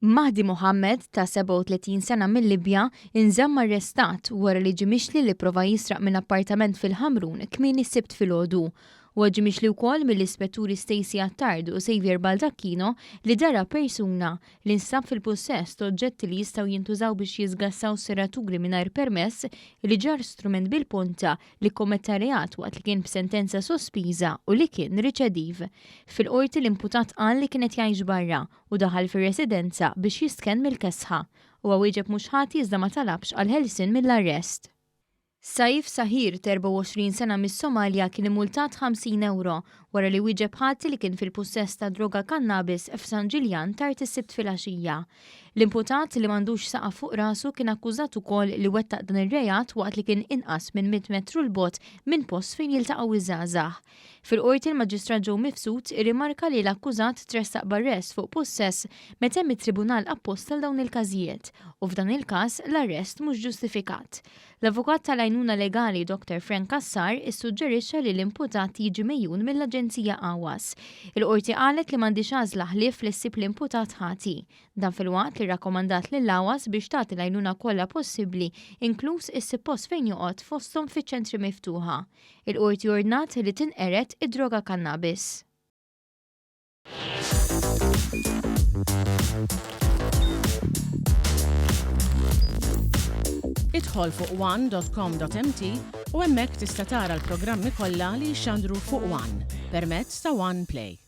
Mahdi Mohammed, ta' 37 sena mil-Libja, inżamm arrestat wara li ġie mixli li pprova jisraq minn appartament fil-Ħamrun kmieni s-Sibt filgħodu. Huwa ġie mixli wkoll mill-Ispetturi Stacey Attard u Saviour Baldacchino li dara persuna li nstab fil-pussess ta' oġġetti li jistgħu jintużaw biex jiżgassaw serraturi mingħajr permess, li ġarr strument bil-ponta, li kkommetta reat waqt li kien b'sentenza sospiża u li kien riċediv. Fil-Qorti l-imputat qal li kien qed jgħix barra u daħal fir-residenza biex jistkenn mill-kesħa. Huwa wieġeb mhux ħati iżda ma talabx għall-ħelsien mill-arrest. Saif Sahir, ta' 24 sena mis-Somalja kien immultat 50 ewro wara li wieġeb ħati li kien fil-pussess ta' droga kannabis f'San Ġiljan tard is-Sibt filgħaxija. L-imputat, li m'għandux saqaf fuq rasu, kien akkużat ukoll li wettaq dan ir-reat waqt li kien inqas minn mitt metru 'l bogħod minn post fejn jiltaqgħu iż-żgħażagħ. Fil-Qorti l-Maġistrat Joe Mifsud irrimarka li l-akkużat tressaq b'arrest fuq pussess meta hemm it-tribunal apposta għal dawn il-każijiet u f'dan il-każ l-arrest mhux ġustifikat. L-avukat tal-għajnuna legali Doctor Frank Cassar issuġġerixxa li l-imputat jiġi megħjun mill-Aġenzija Awas. Il-Qorti qalet li m'għandhiex għażla ħlief li ssib l-imputat ħati. Dan filwaqt li rrakkomandat lil Awas biex tagħti l-għajnuna kollha possibbli inkluż issib post fejn joqgħod fosthom fiċ-ċentri miftuħa. Il-Qorti ordnat li tinqered id-droga kannabis. Idħol fuq one.com.mt u hemmhekk tista' tara l-programmi kollha li jixxandru fuq One permezz ta' One Play.